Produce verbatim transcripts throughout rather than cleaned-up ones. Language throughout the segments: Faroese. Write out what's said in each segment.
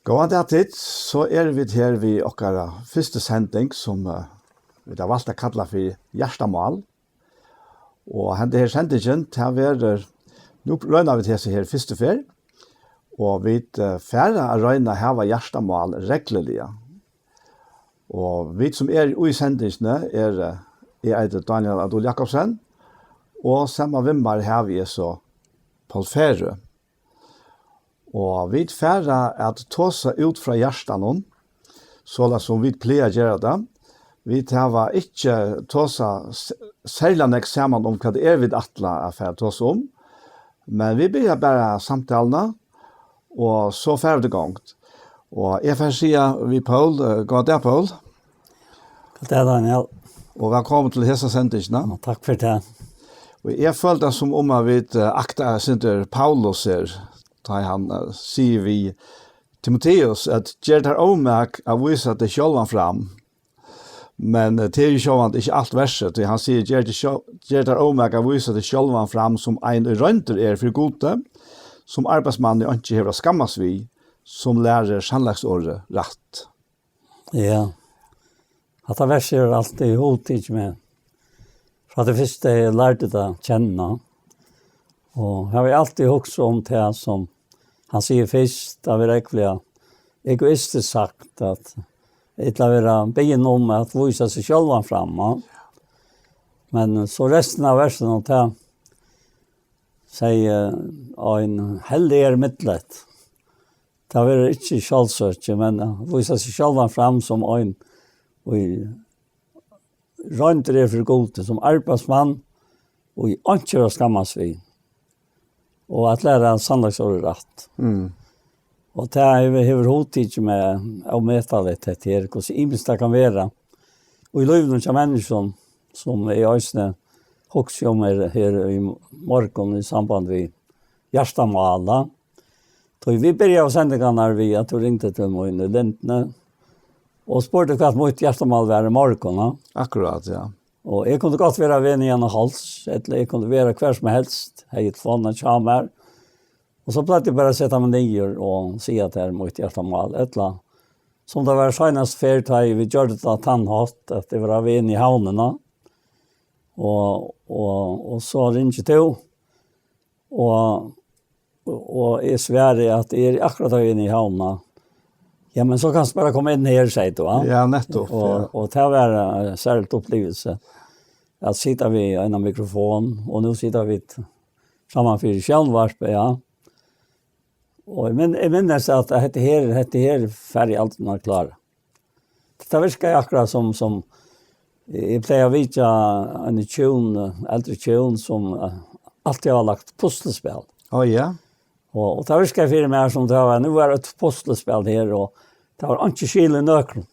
Góðan dag, tit. So eru vit her við okkara fyrstu sending, sum, eh, vit hava valt at kalla fyri Hjartamál. Og henda her sendingin, tað verður, nú royna vit hesa her fyrstu ferð, og vit, eh, fara at royna at hava hjartamál regluliga. Og vit, sum eru í sendingini, er, eh, eg eiti Daniel Adol Jakobsen, og saman við mær havi eg so Poul Ferø. Og vit fara at tosa út frá hjartanum, soleiðis sum vit plaga at gera tað. Vit hava ikki tosað s-, serliga nógv saman um, hvat tað er, vit ætla at fara at tosa um. Men vit byrja bara samtaluna, og so fara vit í gongd. Og eg fari at siga við Poul, eh, góðan dag, Poul. Góðan dag, Daniel. Og vælkomin til hesa sendingina. Og takk fyri tað. Og eg føli tað sum um, at vit, eh, akta eitt sindur Paulus her, tá hann, eh, sigur við Timoteus, at ger tær ómak at vísa teg sjálvan fram. Men, eh, tað er jú sjálvandi ikki alt versið, tí hann sigur, ger teg sjálv-, ger tær ómak at vísa teg sjálvan fram sum ein, ið royndur er fyri Gudi, sum arbeiðsmann, ið einki hevur at skammast við, sum lærir sannleiksorðið rætt. Ja. Hatta versið hevur altíð hugtikið meg. Frá tí fyrsta eg lærdi tað at kenna. Og havi altíð hugsað um tað sum hann sigur fyrst, at vera ógvuliga egoistiskt sagt, at ella vera biðin um at vísa seg sjálvan fram, ja. Men so restina av versinum, tað sigur ein helligur miðlætt. Tað verður ikki sjálvsøki, men at vísa seg sjálvan fram sum ein, ið royndur er fyri Gudi, sum arbeiðsmann, ið einki er at skammast við, og at læra sannleiksorðið rætt. Mm. Og tað hevur, hevur hugtikið meg ómetaligt, hetta her, hvussu ymiskt tað kann vera. Og í lívinum hjá menniskjum, sum eg eisini hugsi um her, her í morgun í samband við hjartamál, tá ið vit byrjaðu sendingarnar við, at tú ringdi til mín í Lindni og spurdi, hvat mítt hjartamál var í morgun, ja. Akkurát, ja. Og eg kundi gott vera við Niðan á Háls, ella eg kundi vera hvar sum helst, hevði telefonina hjá mær. Og so plagdi eg bara at seta meg niður og siga, at tað er mítt hjartamál, ella sum tað var seinast ferð, tá ið vit gjørdu tað á tann hátt, at eg var við í Havnina. Og, og, og so ringir tú, og, og eg svari, at eg eri akkurát á veg inn í Havnina. Ja, men so kanst bara koma inn her, sigur tú, va? Ja, nettopp, og, ja. Og tað var, eh, serligt upplivelse. At sita við eina mikrofon, og nú sita vit saman fyri sjónvarpið, ja. Og eg min-, eg minnist, at hetta her, hetta her fari eg aldrin at klára. Tað virkaði akkurát sum, sum, eg plagi at vitja eini hjún, eldri hjún, sum, eh, altíð hava lagt puslispæl. Ó, ja. Og, og tað virkaði fyri mær sum tað var, nú var eitt puslispæl her, og tað var einki skil í nøkrum.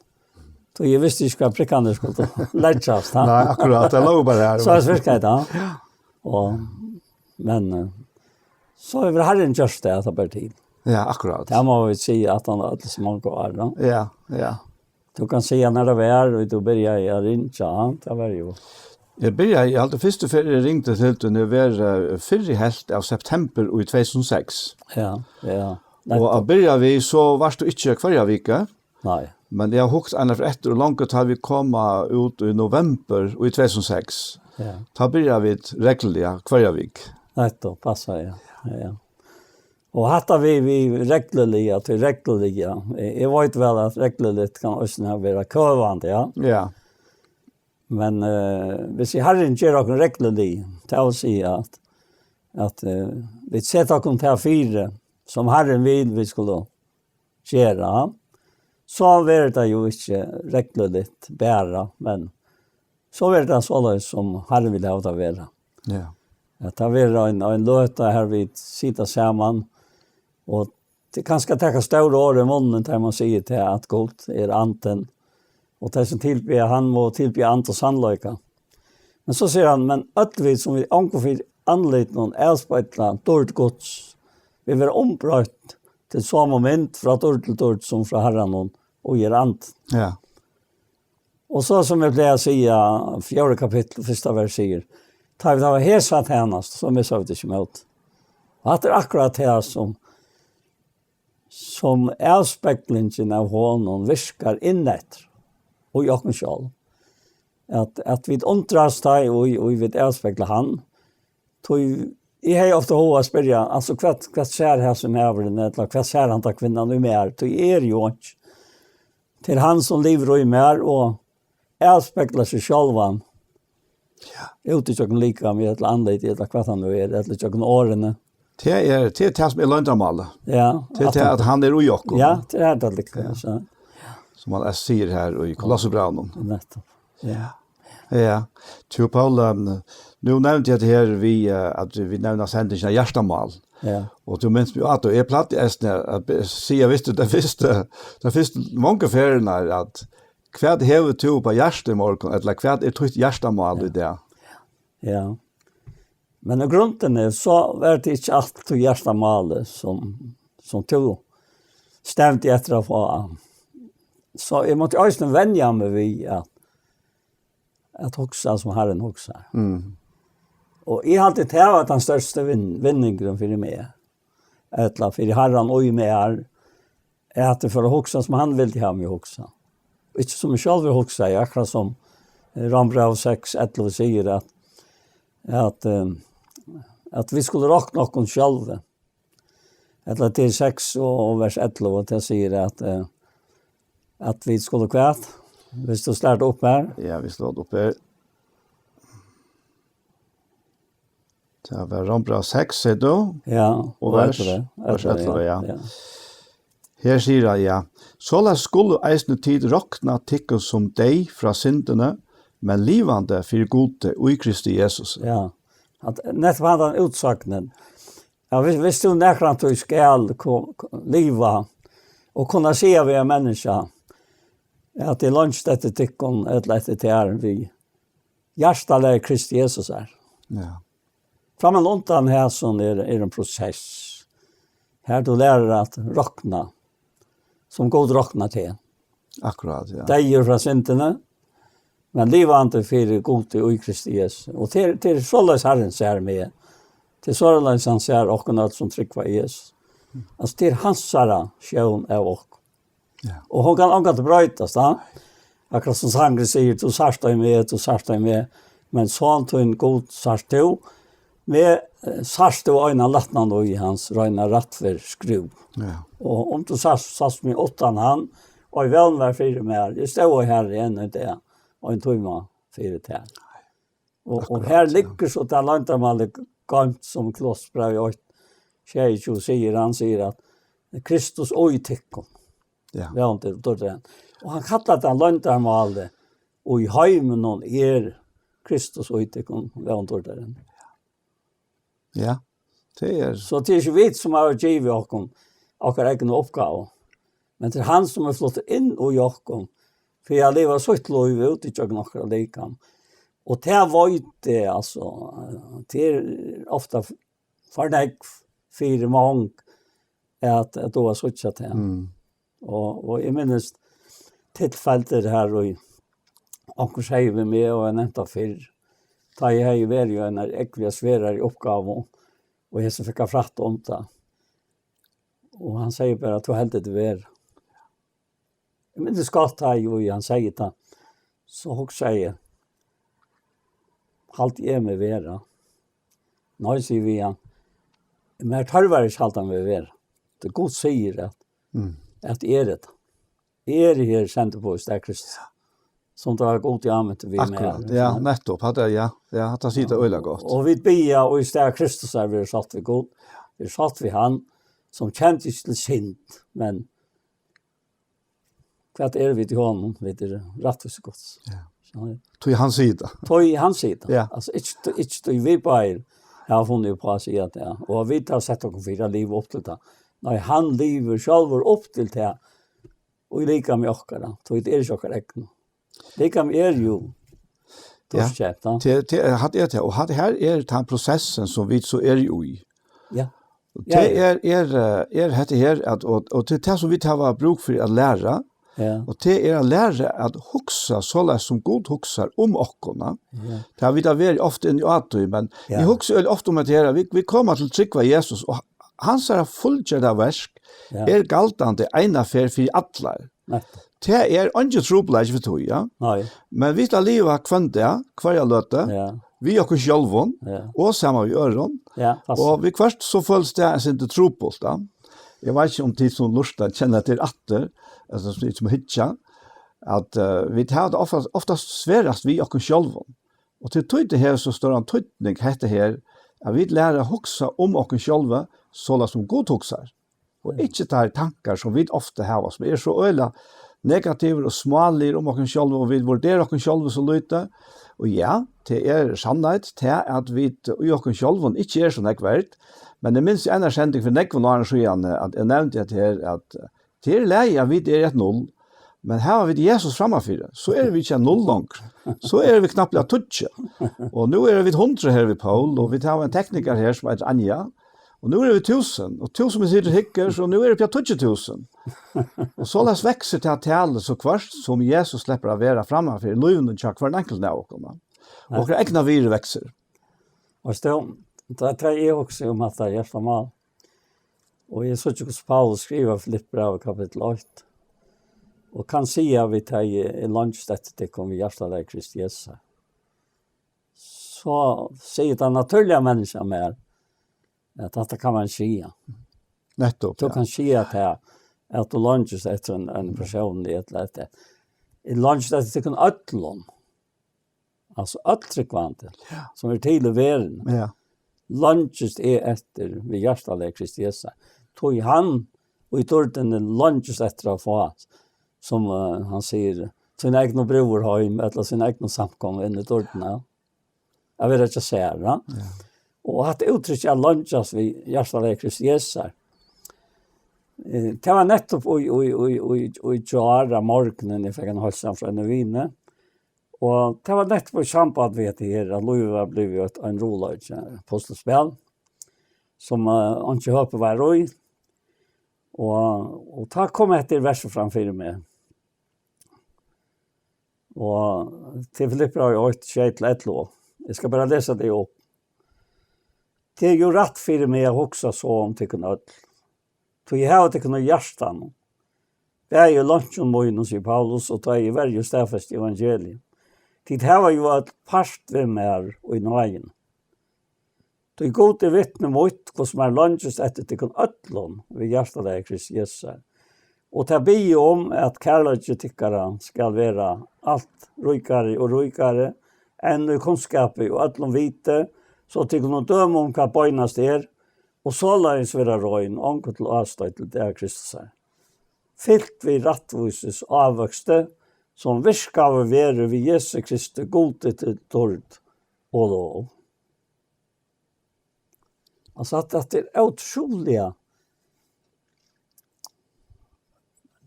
So eg visti ikki, hvar prikkarnir skuldu leggjast, ha? Nei, akkurát, tað lóg bara her. So tað virkaði, ja. Ja. Og, men, eh, so hevur Harrin gjørt tað, at tað ber til. Ja, akkurát. Tað má vit siga, at hann er øll so mong ár, no? Ja, ja. Tú kanst siga, nær tað var, og tú byrjaði at ringja, ja, tað var jú. Eg byrjaði, eg haldi, fyrstu ferð eg ringdi til tín, tað var, eh, fyrru helvt av september í tvey túsund og seks. Ja, ja. Og at byrja við, so vart tú ikki hvørja viku. Nei. Men eg havi hugt annars eftir, og longu tá vit koma út í november í tvey túsund og seks, ja, tá byrja vit regluliga hvørja viku. Nettopp, passar, ja. Ja, ja. Og hatta við, við regluliga, til regluliga. Eg, eg veit væl, at regluligt kann eisini vera køvandi, ja. Ja. Men, eh, hvis eg Harrin ger okkum reglulig, tað vil siga, at, at, eh, vit seta okkum tað fyri, sum Harrin vil, vit skulu gera, so verður tað jú ikki regluligt bara, men so verður tað soleiðis, sum Harrin vil hava tað at vera. Ja. At tað verður ein, ein løta, har vit sita saman, og tað er kanska at taka stór orð í munnin, tá man sigur tað, at Gud er andin, og tey, sum tilbiðja hann, má tilbiðja anda og sannleika. Men so sigur hann, men øll vit, sum við ongum fyri andlitinum avspegla dýrd Guds, vit verða umbroytt til somu mynd frá dýrd til dýrd, sum frá Harranum, og er andin. Ja. Og so, sum eg plagi at siga, fjórða kapittul, fyrsta vers sigur, tá vit hava hesa tænastu, so missa vit ikki mót. Og hatta er akkurát tað, sum sum avspeglingin av honum virkar inneftir í okkum sjálv. At, at vit undrast tá, og, og vit avspegla hann. Tí eg hevði ofta hug at spyrja, altso, hvat, hvat sær hesin maðurin, ella hvat sær handa kvinnan í mær? Tí eg eri jo einki. Til hann sum livir í mær og avspeglar seg sjálvan. Ja. Út í gjøgnum likamið, ella andlitið, ella hvat hann nú er, ella gjøgnum orðini. Tað er, tað er tað sum er loyndarmálið. Ja, tað er at tað, hann, at hann er í okkum. Ja, tað er tað líka, ja. So. Sum hann sigur her í Kolossebrævinum. Nettopp. Ja. Ja. Tú, Paul, um, nú nevndi eg hetta her við, eh, at vit nevna sendingina Hjartamál. Ja. Og tú minst meg at, og eg plagdi eisini at be-, siga, veitst tú, tað fyrsta, tað fyrsta, manga ferðirnar, at hvat hevur tú upp á hjarta í morgun, ella hvat er títt hjartamál í dag? Ja. Men í grundini, so var tað ikki altíð hjartamálið, sum, sum tú stevndi eftir at fáa. So eg mátti eisini venja meg við at, at hugsa sum Harrin hugsar. Mm. Og eg haldi, tað var tann størsti vin-, vinningurin fyri meg. Ella fyri Harran og í mær, at eg fór at hugsa sum hann vildi hava meg at hugsa. Ikki sum eg sjálvur hugsaði, akkurát sum, eh, Rómbræv seks ellivu sigur, at, at, eh, at vit skulu rokna okkum sjálv. Ella til seks og, og vers ellivu, tað sigur at, eh, at vit skulu hvat? Viss tú slær upp her. Ja, vit slá upp her. Tað var Rómbræv seks, sigur tú? Ja, og og vers, ellivu, vers ellivu, ellivu, ja, ja. Ja. Her sigur hann, ja. Soleiðis skulu eisini tit rokna tykkum sum deyð frá syndini, men livandi fyri Gudi í Kristi Jesus. Ja. At, nettopp handan útsøgnin. Ja, viss, viss tú nakrantíð skal ko-, ko-, liva og kunna siga við ein menniskja, at eg leingist eftir tykkum, ella eftir tær, við hjartalagi Kristi Jesusar. Ja. Framman undan hesum er, er ein prosess. Her tú lærir at rokna, sum Gud roknar teg. Akkurát, ja. Deyður frá syndini, men livandi fyri Gudi í Kristi Jesu. Og til, til soleiðis Harrin sær meg. Til soleiðis hann sær okkum øll sum trúgva á Jesus. Altso, til hansara sjón av okkum. Ja. Og hon kann ongantíð broytast, tá. Akkurát sum sangurin sigur, tú sært ei meg, tú sært ei meg, men son tín Gud sært tú. Meg, eh, sært tú eina lætnan í hans reina rættferðis skrúð. Ja. Og um tú sært, sært meg uttan hann, og vón var fyri mær, eg stóð her enn í dag, og ein tíma fyri tær. Og, og akkurát, her ja. Liggur so tað loyndarmálið goymt sum Kolossebrævið eitt, sjeyogtjúgu sigur, hann sigur at Kristus í tykkum. Ja. Vón til dýrdarin. Og hann kallar tað loyndarmálið, og í heiminum er Kristus í tykkum, vón til dýrdarin. Ja, tað er. So tað er ikki vit sum hava givið okkum okkara egnu uppgávu, men tað er hann sum er fluttur inn í okkum, fyri at liva sítt lív út í gjøgnum okkara likam. Og tað veit eg, altso, tað er ofta f-, for nógv fyri mong at, at duga at síggja tað. Mm. Og, og eg minnist tilfeldir har, og onkur segði við meg, og eg nevnt tað fyrr, tá eg hevði verið í einari ógvuliga sverari uppgávu, og hesin fekk at frætta um tað. Og hann segði bara, "Tú heldur teg vera." Eg minnist gott, tá eg, hann segði tað, so hugsaði eg, "Haldi eg meg vera?" Nei, sigi eg við hann, "Mær tørvar ikki halda meg vera. Tí Gud sigur at, mm, at eg eri tað. Eg eri her sendiboði í stað Kristus." Ja. Sum tað var Gud í ámintu við meg. Akkurát, ja, nettopp. Hatta, ja, ja, hatta sigur tað øgiliga gott. Og vit biðja, og í stað Kristus er vit sátt við Gud. Vit eru sátt við hann, sum kendi ikki til synd, men hvat eru vit í honum? Vit eru rættvísi Guds. Ja. So, ja. Tí hann sigur tað. Tí hann sigur tað. Ja. Altso, ikki, ikki tí vit báðir hava funnið upp á at siga tað, ja. Og vit hava sett okkum fyri at liva upp til tað. Nei, hann livir sjálvur upp til tað. Og í likami okkara, tí tað er ikki okkara egna. Likami er jú, ja, dýrkeypt, ja. Tað, tað, hatta er tað, og hatta her er tann prosessin sum vit so eru í. Ja. Og tað, ja, ja, er, er, eh, er hetta her, at, og, og tað er tað sum vit hava brúk fyri at læra, ja, og tað er at læra at hugsa soleiðis sum Gud hugsar um okkum, ja. Ja. Tað vit hava verið ofta inni á tí, men, ja, eg hugsi øgiliga ofta um hetta her, at vit, vit koma til trúgv á Jesus, og hansara fullgjørda verk, Ja. Er galdandi eina ferð fyri allar. Nettupp. Tað er eingin trupulleiki fyri tí, ja. Nei. Men vit at liva hvønn dag, hvørja løtu, Ja. við okkum sjálvum Ja. og saman við øðrum. Ja, Og við hvørt so følist tað ein sindur trupult, ja. Eg veit ikki um tit sum lurta kenna til aftur, altså sum tit sum hyggja, at uh, vit hava tað oftast, oftast sverast við okkum sjálvum. Og til tí tað hevur so stóran týdning hetta her, at vit læra at hugsa um okkum sjálva, soleiðis sum Gud hugsar. Og ikki teir tankar sum vit ofta hava, sum eru so øgiliga negativir og smáligir um okkum sjálva, og vit vurdera okkum sjálva so lítið. Og ja, tað er sannheit, tað at vit í okkum sjálvum ikki er so nógv verd. Men eg minnist eina sending fyri nógvum árum síðan, at eg nevndi hetta her, at tað er í lagi, at vit eru eitt null, men hava vit Jesus frammanfyri, so eru vit ikki null longur. So eru vit knappliga tíggju. Og nú eru vit hundrað her við Pól, og vit hava ein teknikar her sum eitur Anja. Og nú eru vit túsund, og tú sum situr og hyggur, so nú eru vit á tíggju túsund. Og soleiðis veksur tað talið so hvørt sum Jesus sleppur at vera frammanfyri lívinum hjá hvørjum einkultum av okkum. Og okkara egna virði veksur. Og stó, tað er tað eg hugsi um hatta hjartamál. Og eg síggi hvussu Paulus skrivar Filippibrævið kapittul eitt. Og kann siga við tey, eg leingist eftir tykkum við hjartalagi Kristi Jesu. So sigur tað natúrliga menniskja mær, at hatta kann man siga. Nettupp, Tú ja. Kann siga at, at tú leingist eftir ein, ein persónlig et eller annet. Eg leingist eftir tykkum øllum. Altso øll trúgvandi, Ja. Sum er til í verðini. Ja. Leingist eg eftir við hjartalagi Kristi Jesu. Tí hann í dýrdini leingist eftir at fáa, sum uh, hann sigur, sín egnu brúður heim, ella sín egnu samkomu inn í dýrdina. At vera hjá sær, ja. Ja. Og hatta úttrykki at leingast við hjartalagi Kristi Jesu. Eh, tað var nettupp í, í, í, í, í gjár á morgunin, eg fekk ein heilsan frá einum vini. Og tað var nettupp í samband við hetta her, at lívið var blivið eitt, ein ruðuleiki, eitt puslispæl, sum uh, einki høpi var í. Og, og tá kom hetta her versið fram fyri meg. Og til Filippibrævið eitt, sjey til ellivu. Eg skal bara lesa tað upp. Tað er jú rætt fyri meg at hugsa so um tykkum øll. Tí eg havi tykkum í hjartanum. Bæði í leinkjum mínum, sigur Paulus, og tá eg verji og staðfesti evangeliið. Tit hava jú øll part við mær í náðini. Tí Gud er vitni mítt, hvussu mær leingist eftir tykkum øllum við hjartalagi Kristi Jesu. Og tað biði eg um, at kærleiki tykkara skal vera alt ríkari og ríkari, enn í kunnskapi og øllum viti, so tit kunnu døma um, hvat beinast er, og soleiðis vera rein, onkur til ástoyt til dag Kristusar. Fylt við rættvísis ávøksti, sum virkaður verður við Jesu Kristi Gudi til dýrd og lov. Altso, at, at tað er ótrúliga,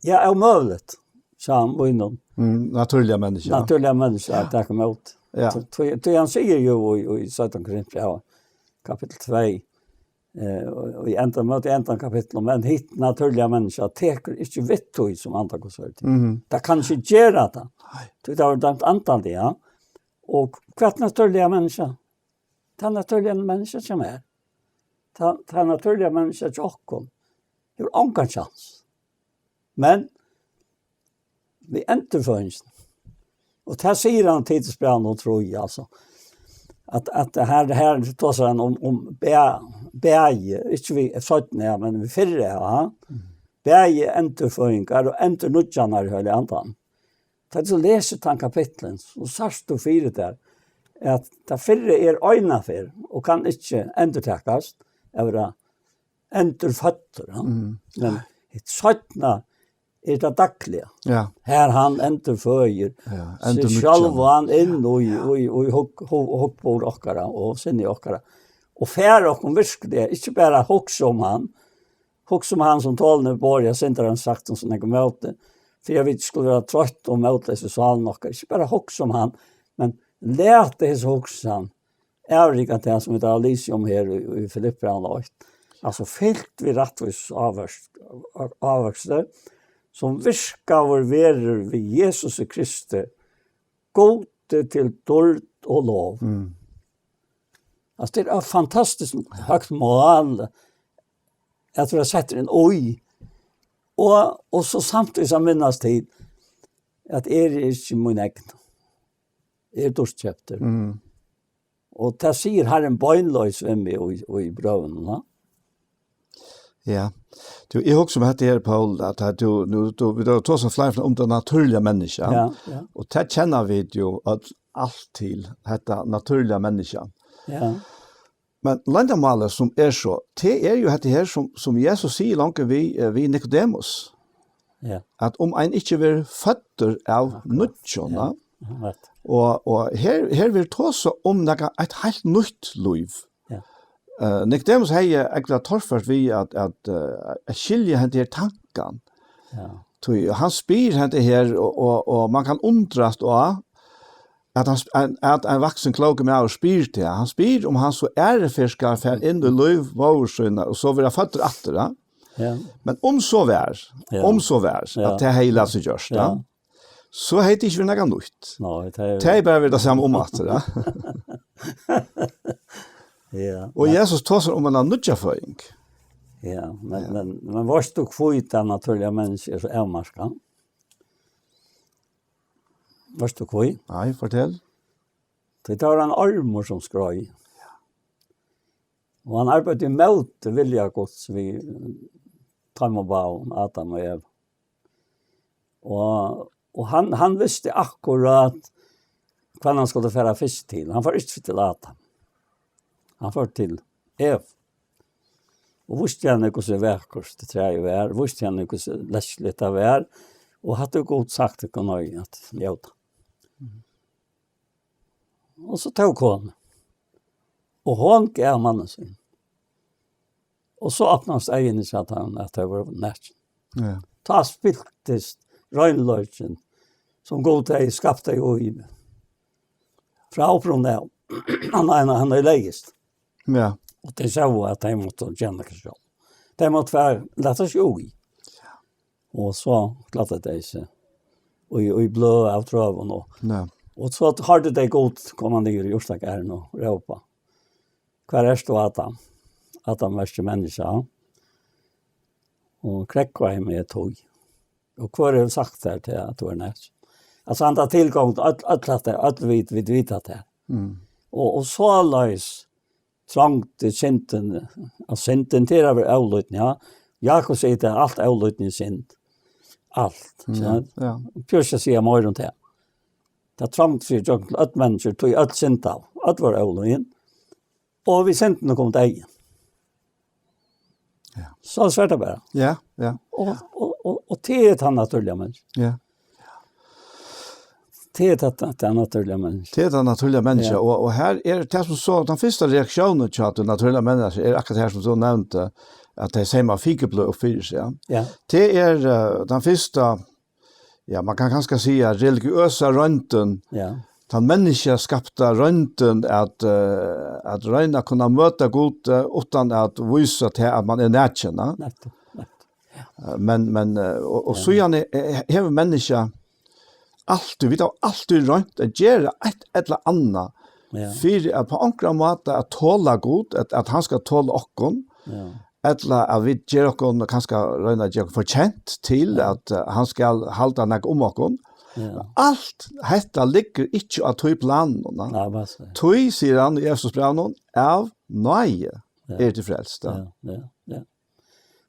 ja, ómøguligt, sa hann mínum. Mm, natúrliga menniskja. Natúrliga menniskja, at taka ímóti. Ja. Tí, tí, tí hann sigur jú í, í syttan Korint, ja, kapittul tvey, eh, og, og í endan, móti endan kapitlinum, men hitt natúrliga menniskja tekur ikki við tí sum andan Guds verður til. Mhm. Tað kann ikki gera tað. Nei. Tí tað var dømt andaliga, ja. Og hvat natúrliga menniskja? Tað natúrliga menniskja hjá mær. Tað, tað natúrliga menniskja hjá okkum. Hevur ongan kjans. Men við endurføðingina. Og tað sigur hann í Titusbrævinum trý, altso. At, at her, her tosar hann um, um bæ-, bæði, ikki við seinna, ja, men við fyrra, ja. Mm. Bæði endurføðingar og endurnýggjanar í Heilaga Andanum. Tá tú lesur tann kapitlin, so sært tú fyri tær, at tað fyrra er eina ferð og kann ikki endurtakast, at vera endurføddur, ja. Mm. Men hitt seinna er tað dagliga. Ja. Har hann endurføðir Ja, seg endurnýggjar. sjálvan inn í, í, í hug-, hug-, hugbúr okkara og sinni okkara. Og fær okkum virkuliga, ikki bara hugsa um hann, hugsa um hann sum tolin yvir borðið, at syndin hevur sagt um sín egna móti, fyri at vit skulu vera troytt og mótleys í sálini okkara. Ikki bara hugsa um hann, men lata hesa hugsan avrika tað, sum vit hava lisið um her í, í Filippibrævinum eitt. Altso, fylt við rættvísis ávøkst-, ávøksti, sum virkaður verður við Jesusi Kristi, Gudi til dýrd og lov. Mm. Altso, tað er eitt fantastiskt høgt mál at vera settur inn í, Og, og so samtidig at minnast til, at eg eri ikki mín egn. Eg eri dýrkeyptur. Mm. Og tað sigur Harrin beinleiðis við meg í, í brøvunum, ha? Ja. Du, eg hugsi um hetta her, Poul, at her, du, nú, du, vit hava tosað fleiri ferðir um tað natúrliga menniskja. Ja, ja. Og tað kenna vit jo øll alt til, hetta natúrliga menniskja. Ja. Men loyndarmálið sum er so, tað er jo hetta her sum, sum Jesus sigur longu við, eh, við Nikodemus. Ja. At um ein ikki verður føddur av Akkurát, nýggjum, ja. Ja, rætt. Og, og her, her verður tosað um nakað, eitt heilt nýtt lív. Ja. Eh, Nikodemus hevði ógvuliga torført við at, at, eh, at skilja henda her tankan. Ja. Tí hann spyr hetta her, og, og, og man kann undrast á, at hann sp-, at, at ein vaksin klókur maður spyr tað. Hann spyr um hann so aðru ferð skal fara inn í lív móður sína, og so verða føddur aftur, ja. Ja. Men um so var, Ja. um so var, Ja. at tað hevði latið seg gjørt, ja. Ja. So hevði tað ikki verið nakað nýtt. Nei, tað er Tað er bara verið tað sama um aftur, ja. Ja. Og Jesus tosar um eina nýggja føðing. Ja, men, Ja. men, men veitst tú hví tað natúrliga menniskja er so avmarkað? Veitst tú hví? Nei, fortel. Tí tað var ein ormur sum skreið. Og hann arbeiddi ímóti vilja Guds við teimum báðum, Adam og Eva. Og, og hann, hann visti akkurát hvønn hann skuldi fara fyrst til. Hann fór ikki til Adam. Hann fór til Eva. Og vísti henni hvussu vakurt træið var, vísti henni hvussu leskiligt tað var, og hatta er Gud sagt tykkum, nei, at njóta. Og so tók hon. Og hon gav mannin sín. Og so opnaðust eyguni hjá teimum, at tey vóru nakin. Ja. Tá spiltist reinleikin, sum Gud hevði skapt tey í. Frá upprunan av. Hann, hann, hann er legist. Ja. Og tey sóu, at tey máttu kenna seg sjálv. Tey máttu fara, lata seg í. Og so gladdu tey seg. Og í, í bløð av trøum og Ja. Og so hoyrdu tey Gud koma niður í urtagarðin og rópa: "Hvar ert tú, Adam?" Adam var ikki menniskja. Og krógvaði meg tí. Og hvør hevur sagt tær til at tú er nakin? Altso, hann hevur tilgongd, øll, øll, at tað, øll vit, vit vita tað. Mm. Og, og soleiðis trongdi syndin, at syndin til at vera ólýdni, ja. Jakob sigur tað, alt ólýdni er synd. Alt. Mm, ja. Pjús at siga meira um tað. Tað trongdi seg gjøgnum øll menniskju, tí øll synda. Øll vóru ólýdin. Og við syndini kom deyðin. Ja. So er tað bara. Ja, ja. Og, og, og, og tað er tað natúrliga menniskja. Ja. Tað er tað, tað, tað natúrliga menniskja. Tað er tað natúrliga menniskja, Ja. og, og her er tað sum so, tann fyrsta reaktiónin hjá tí natúrliga menniskja er akkurát her sum tú nevndi, at tey seyma fíkubløð upp fyri seg, ja. Ja. Tað er, eh, tann fyrsta, ja, man kann kanska siga religiøsa royndin, Ja. tann menniskjaskapta royndin at, eh, at royna at kunna møta Gud, eh, uttan at vísa til at man er nakin, ja. Nettupp, nettupp. Eh, men, men, eh, og, og Ja. síðani, eh, hevur menniskja altíð, vit hava altíð roynt at gera eitt ella annað Ja. fyri at á onkran máta at tola Gud, at, at hann skal tola okkum, Ja. ella at vit gera okkum, kanska royna at gera okkum fortjent til Ja. at, eh, hann skal halda nakað um okkum. Ja. Alt hetta liggur ikki á tí planum, na. Nei, bara so. Tí, sigur hann í Efesusbrævinum, av náði Ja. er til frelst, ja. Ja, ja, ja.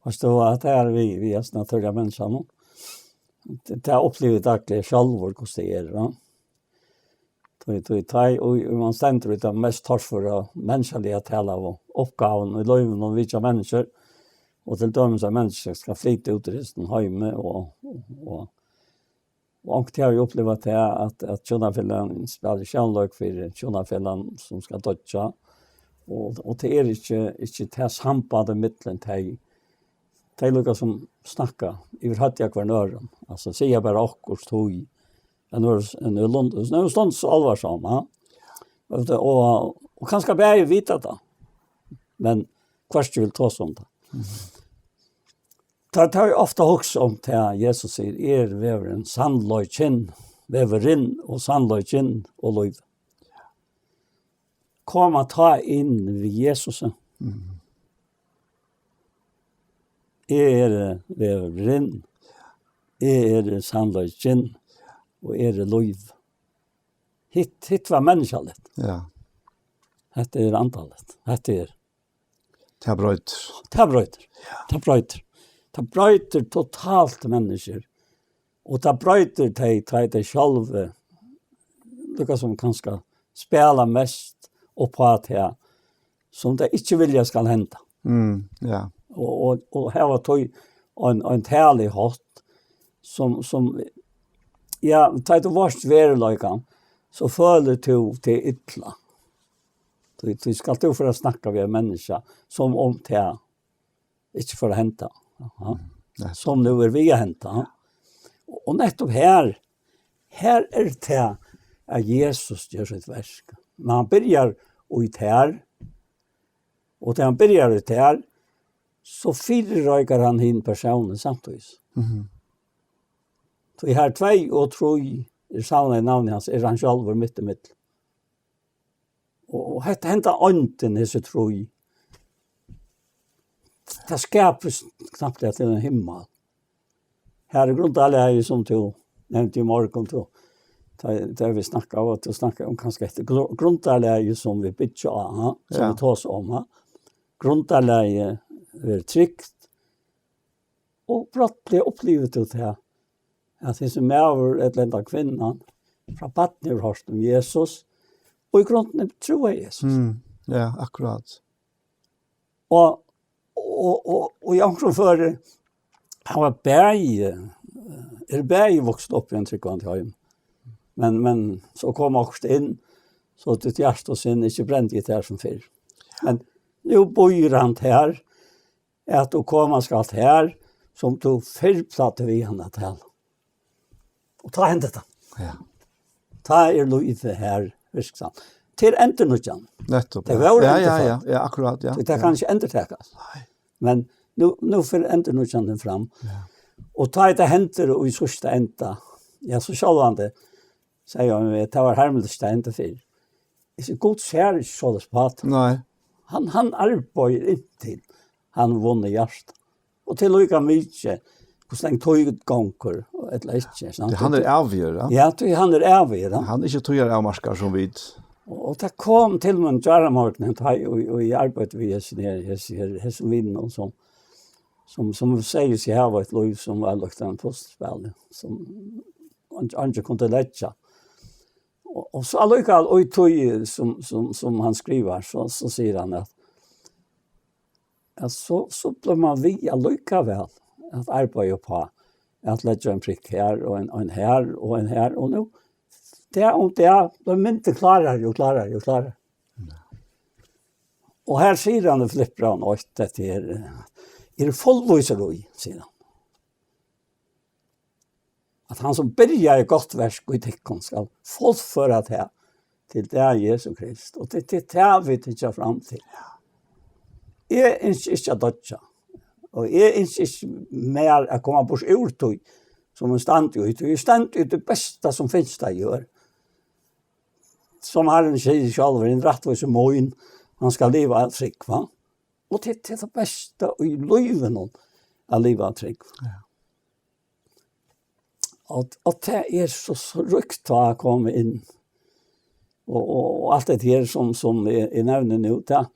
Veitst tú, at tað er við, við hesum natúrliga menniskjanum. Tað, tað upplivi eg dagliga sjálvur, hvussu tað er, ja. Tí, tí, tá, og, og man stendur við tað mest torføra menniskjaliga talað og uppgávuna í lívinum og vitja menniskjur, og til dømis at menniskjur skal flyta út úr hesum heimi, og, og, og, og onkuntíð havi eg upplivað tað, at, at hjúnafelagan spælir sjónleik fyri hjúnafelagan sum skal doyggja, og, og tað er ikki, ikki tað sambandið millum tey, tey líka sum snakka yvirhøvd av hvørjum øðrum, altso siga bara okkurt, tí, en øðrum, en øðrum lund-, en øðrum stund so álvarsom, ha? Og, og, og kanska bæði vita tað, men hvørki vil tosa um tað. Mhm. Tað, tað er ofta hugsað um tað, Jesus sigur, "Eg eri vegurin, sannleikin, vegurin og sannleikin og lív." Koma tá inn við Jesus. Mhm. Eg eri vegurin, eg eri sannleikin, og eg eri lív. Hitt, hitt var menniskjaligt. Ja. Hetta er andaligt. Hetta er Tað broytir. Tað broytir. Tað broytir. Tað broytir totalt menniskjur. Og tað broytir tey, tá ið tey sjálv, eh, líka sum kanska spæla mest upp á tað, sum tey ikki vilja skal henda. Mm, ja. Og, og, og hava tey ein, ein tali hátt, sum, sum, ja, tá ið tú vart veruleikan, so følir tú teg illa. Tí, tí skalt tú fara at snakka við ein menniskja, sum um tað ikki fór at henda. Ja. Nettupp. Sum nú er við at henda. Og, og nettupp her, her er tað at Jesus ger sítt verk. Men hann byrjar í tær, og tá hann byrjar í tær, so fyrireikar hann hin persónin samtíðis. Mhm. Tí her tvey og trý er savnað í navni hans, er hann sjálvur mitt í millum. Og, og hetta, henda eindin, hesi trý, tað skapist knappliga til ein himmal. Her er grundarlagið, sum tú nevndi í morgun, tú, tá, tá vit snakka, og tú snakka um kanska hetta gru-, grundarlagið, sum vit byggja á, ha, sum Ja. vit tosa um, ha. Grundarlagið verður trygt, og brádliga upplivir tú tað, at hesin maður ella henda kvinnan frá barni hevur hoyrt um Jesus, og í grundini trúir Jesus. Mm, ja, akkurát. Og, og, og, og í onkrum føri, hann var bæði, er bæði vaksin upp í ein trúgvandi heim. Men, men so kom okkurt inn, so títt hjarta og sinn ikki brendi í tær sum fyrr. Men nú býr hann her, at tú koma skalt her, sum tú fyrr plagdi við hann at tala. Og tá hendir tað. Ja. Tá er lívið her virksamt. Til endurnýggjan. Nettupp, Tað ja. vóru Ja, ja, endurfødd. ja, ja, akkurát, ja. Tí tað Ja. kann ikki endurtakast. Nei. Men nú, nú fer endurnýggjanin fram. Ja. Og tá er tað hendir í síðsta enda. Ja, so sjálvandi, segði hann, at tað var harmligt, tað hendir fyrr. Eg sigi, Gud sær ikki soleiðis på tað. Nei. Hann, hann arbeiðir inntil hann vunnur hjarta. Og til líka mikið, hvussu leingi tíð gongur, ella ikki, sant? Tí hann er avgjørandi. Ja, tí hann er avgjørandi. Hann er ikki tíðaravmarkaður sum vit. Og, og tað kom til mín gjáramorgunin, tá eg, og, og eg arbeiddi við hesum her, hesum her, hesum vinum, sum, sum, sum segði seg hava eitt lív sum var líkt einum puslispæli, sum eingin, eingin kundi leggja. Og, og so allíkavæl, og í tí, sum, sum, sum hann skrivar, so, so sigur hann at, at so, so blívur man við allíkavæl at arbeiða uppá, at leggja ein prikk her, og ein, ein her, og ein her, og nú, dag um dag, blívur myndin klárari og klárari og klárari. Og her sigur hann í Filippibrævinum eitt, at tað er, eh, er fullvísur í, sigur hann. At hann sum byrjaði gott verk í tykkum skal fullføra tað til dag Jesu Krist. Og tað, tað er tað, vit hyggja fram til. Eg ynski ikki at doyggja. Og eg ynski ikki meir at koma burtur úr tí, sum eg standi í. Tí eg standi í tí besta, sum finst á jørð. Sum Harrin sigur sjálvur, hin rættvísi mín, hann skal liva av trúgv, va? Og tað, tað er tað besta í lívinum, at liva av trúgv. Ja. Og, og tað er so, so ríkt tá at koma inn. Og, og, og alt det her, sum, sum eg, eg nevni nú, tað,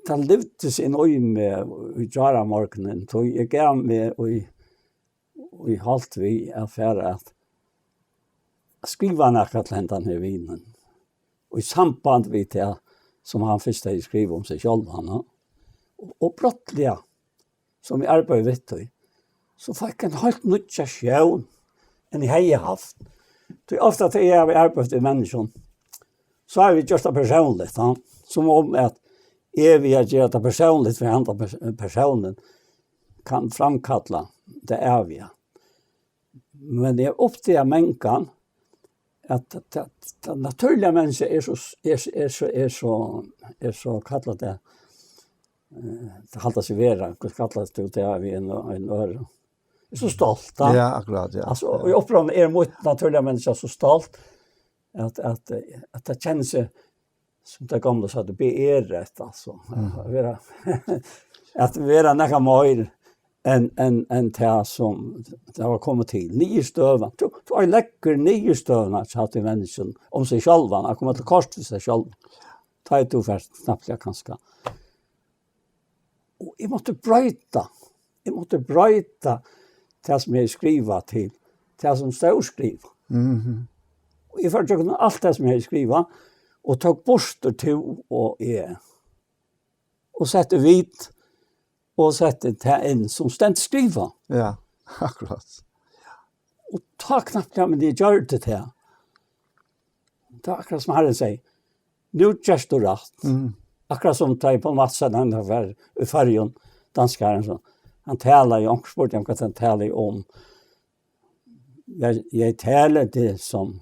tað livdi seg inn í meg í gjáramorgunin, tí eg gav meg í, í halt við at fara at skriva nakað til hendan her vinin. Og í samband við tað, sum hann fyrst hevði skrivað um seg sjálvan, ha? Og, og brádliga, sum eg arbeiði við tí, so fekk eg ein heilt nýggja sjón, enn eg hevði havt. Tí ofta, tá eg havi arbeitt við menniskjum, so havi eg gjørt tað persónligt, ha? Sum um at eg við at gera tað persónligt fyri handan pers-, persónin kann framkalla tað æviga. Men eg uppdaga mangan, at tað, tað, tað natúrliga menniskja er so, er, er so, er so, er so, kalla tað, eh, tað halda seg vera, hvat kallar tú tað við ein, ein ør? Er so stolt, da. Ja, akkurát, ja. Altso, Ja. í uppróðrinum er mítt natúrliga menniskja so stolt, at, at, at tað kennir seg, sum tað gamla søgdu, beæret, altso. Mm. At vera, at vera nakað meir enn enn enn tað sum tað var komið til. Niðurstøðan. Tú, tú leggur niðurstøðuna hjá tí menniskjum um seg sjálvan, at koma til kort við seg sjálvan. Tá er tú fert knappliga kanska. Og eg mátti broyta. Eg mátti broyta tað sum eg skriva til, tað sum stóð skrivað. Mhm. Og eg fór gjøgnum alt tað sum eg hevði skrivað, og tók burtur tú og eg. Og setti vit, og setti tað inn sum stendur skrivað. Ja, akkurát. Og tá knappliga, men eg gjørdi tað. Tað er akkurát sum Harrin segði, nú gert tú rætt. Mm. Akkurát sum tá eg på Mats, hann var í Føroyum, danskarin, so hann talaði, onkur spurdi hann hvat hann talaði um. Jeg, jeg taler det, som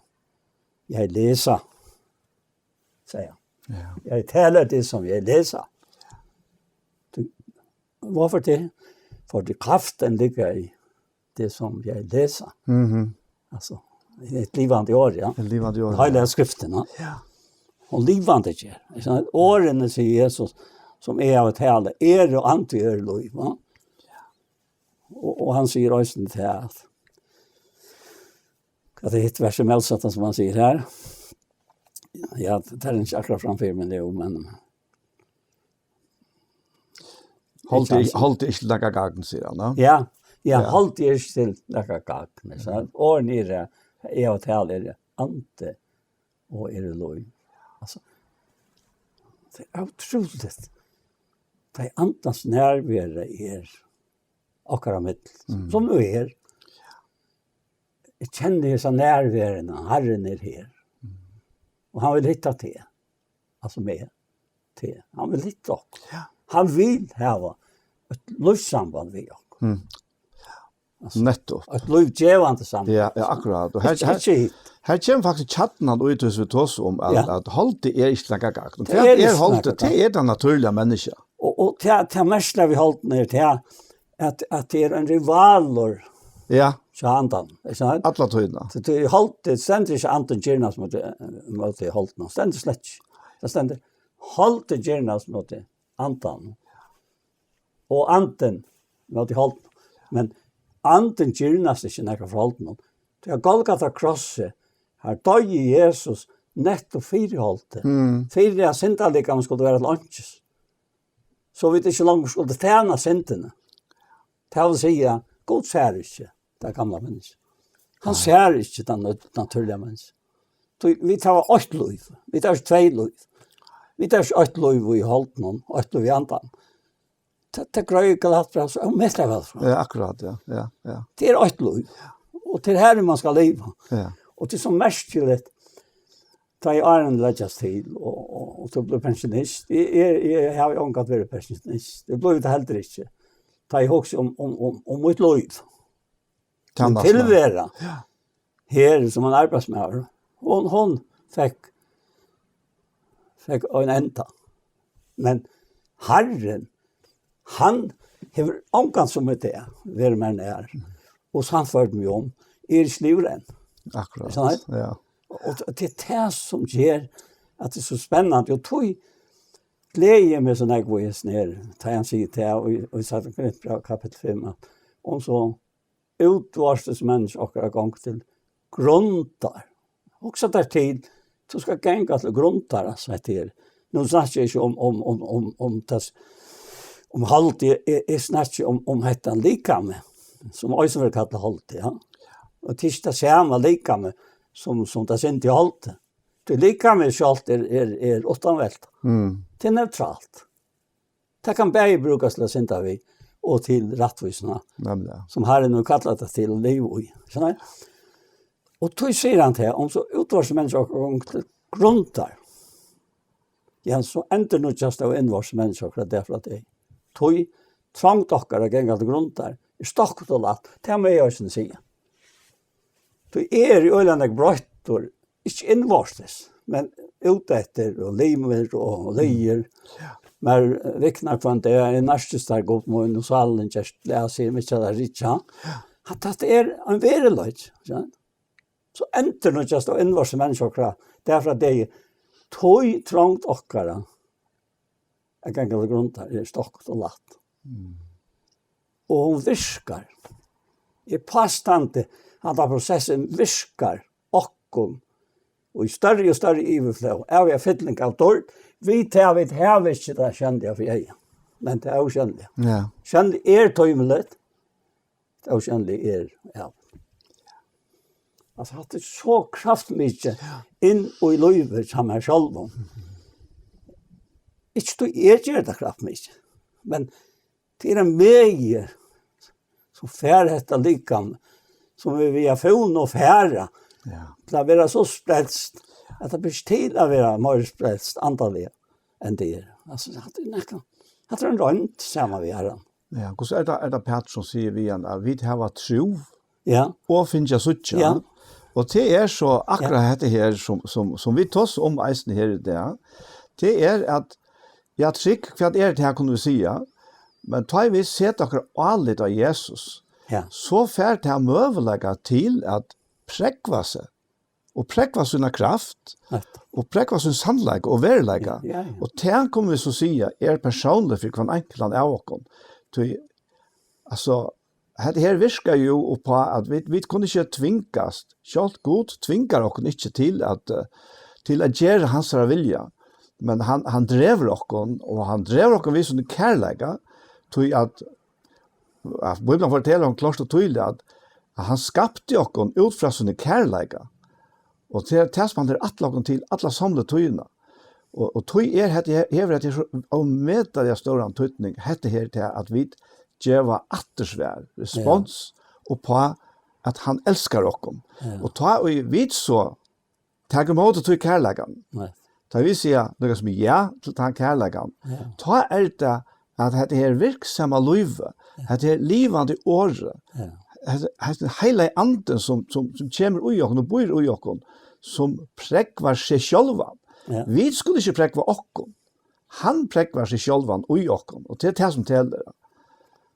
jeg læser, sagde han. Ja. Jeg taler det, som jeg læser. Du, hvorfor det? Fordi kraften ligger i det, som jeg læser. Mhm. Altså, et livende ord, ja. Et livende ord, Hele ja. Skriften, ja. Ja. Og livende ikke. Ikke sant? Ordene, sier Jesus, som er av tale, er og anti er lov, va? Og, og han sier også det her, at, at det er et vers i motsatt, som han sier her. Ja, det er ikke akkurat framfor, men det er jo, men Hold Ikke det, sant? Hold det ikke til noe gagn, sier han da. Ja, ja, ja. Hold det ikke til noe gagn. Så ordene er, er av tale, er ante og er lov. Altså, det er utroligt. Det er andens nærvær er akkurat mitt, mm. Som du er. Jeg kjenner disse nærværene, Herren er her. Mm. Og han vil hitta til. Altså meg. Til. Han vil hitta oss. Ja. Han vil ha et livssamband med oss. Mm. Altså, nettopp. Et livgivende samband. Ja, ja, akkurat. Og her, ikke, her, ikke hit. Her kommer faktisk kjarnan ut, hvis vi tar oss om, at, ja. At holdet er ikke noe gagn. Det er holdet, det er det naturlige mennesket. Og, og til, til mest vi holdt ned til, at, at det er en rivaler. Ja. Så han den, ikke sant? Alla tíðina. Så det er holdt, det stender ikke anten gyrnas mot, mot det holdt nå. Stender slett ikke. Det stender holdt gyrnas mot det anten. Og anten mot det holdt. Men anten gyrnas ikke når det holdt nå. Det er Golgata krosset. Her døde Jesus nettopp fyri holdet. Mm. Fyri at syndalikam skulle være til åndsins. Så vi ikke lenger skulle tjene syndene. Det vil si, Gud ser ikke det gamle mennesket. Han ser ikke den nat- naturlige mennesket. Så vi tar ett liv. Vi tar ikke två liv. Vi tar ikke ett liv i holden, ett liv i andan. Det, det grøy ikke alt fra, så mest av alt fra. Ja, akkurat, ja. Ja, ja. Det er ett liv. Og det er her man skal leve. Ja. Og det er så merkelig, da jeg er en legges til, og, og, og du blir pensjonist. Jeg, jeg, jeg har jo omgått vært pensjonist. Det blir det heller ikke. Da jeg også om, om, om, om mitt liv. Tjänsten. Tilvera. Ja. Her som en arbeidsmaður. Hon, hon fekk, fekk en enda. Men Herren, hann hevur ongan sum er tað, verið mær nær. Og sannført meg um, er ikki liðugur enn. Akkurát, ja. Og t- til tað sum ger at tað er so spennandi, og tí gleði eg meg so nógv í hesum her, tá hann sigur tað, og í, og í Sankt Korinthbræv kapitel fimm, at um so útvortis menniskja okkara gongur til grundar. Hugsa tær til, tú skal ganga til grundar, altso, hetta her. Nú snakki eg ikki um, um, um, um, um tað, um hald, eg, eg, eg snakki um, um hetta likami, sum eisini verður kallað hald, ja. Og tað er ikki tað sama likami sum, sum tað syndiga holdið. Tí likamið sjálvt er, er, er uttanvelt. Mm. Tað er neutralt. Tað kann bæði brúkast til at synda við og til rættvísina, nemliga, sum Harrin hevur kallað tað til at liva í. Skilur? Og tí sigur hann tað, um so útvortis menniskja okkara gongur til grundar, ja, so endurnýggjast av innvortis menniskja okkara dag frá degi. Tí trongd okkara at ganga til grundar er stokkut og lætt, tað má eg eisini siga. Tí eg eri øgiliga nógv broyttur, ikki innvortis, men úteftir og limir og liðir. Ja. Mær viknar hvønn dag, eg nærkist har Gud mín og sálin gerst glas, sigur Mikkjal at ritja. Ja. At tað er ein veruleiki, ja. So endurnýggjast av innvortis menniskja okkara, dag frá degi, tí trongd okkara at ganga til grundar er stokkut og lætt. Mm. Og hon virkar. Eg pástandi, handa prosessin virkar okkum í størri og størri yvirflóð av, av fylling av dýrd, við tað vit hava ikki tað sjónliga fyri eyga, men tað ósjónliga. Ja. Sjónligt er tímiligt, tað ósjónliga er, ja. Altso, hatta er so kraftmikið inn í lívið hjá mær sjálvum. Ikki tí eg geri tað kraftmikið, men tað er ein vegi, sum fær hetta likam, sum er við at fevna og fara, ja, til at vera so spælst, at tað ber til at vera meira spælst andaliga enn tað er. Altso, hatta er nakað, hatta er ein roynd, saman við Harran. Ja, hvussu er tað, er tað Pætur, sum sigur við hann, at vit hava trú, ja, og fingið at síggja? Ja. Og tað er so akkurát, ja, hetta her, sum, sum, sum vit tosa um eisini her í dag, tað er at, ja, trúgv, hvat er tað her, kunnu vit siga? Men tá ið vit seta okkara álit á Jesus, ja, so fær tað møguleika til at prógva seg, og prógva sína kraft, nettupp, og prógva sín sannleika og veruleika. Ja, ja. Og tað kunnu vit so siga er persónligt fyri hvønn einkultan av okkum. Tí, altso, hetta her virkar jú upp á, at vit, vit kunnu ikki tvingast, sjálvt Gud tvingar okkum ikki til at, eh, til at gera hansara vilja, men hann, hann dregur okkum, og hann dregur okkum við sín kærleika, tí at, at Bíblian fortelur okkum klárt og týðiliga, at, at hann skapti okkum út frá sín kærleika, og tað er tað, sum hann hevur ætlað okkum til alla somlu tíðina. Og, og tí er hetta her, hevur hetta her so ómetaliga stóran týdning, hetta her til at vit geva aftursvar, respons, ja, upp á at hann elskar okkum. Ja. Og tá ið vit so taka ímóti tí kærleikan, nei, tá vit siga nakað sum ja til tann kærleikan, ja, tá er tað at hetta her virksama lívið, ja, hetta her livandi orðið, ja, hetta, hetta heilagi andin sum, sum, sum kemur í okkum og býr í okkum, sum prógvar seg sjálvan. Ja. Vit skulu ikki prógva okkum. Hann prógvar seg sjálvan í okkum, og tað er tað sum telur.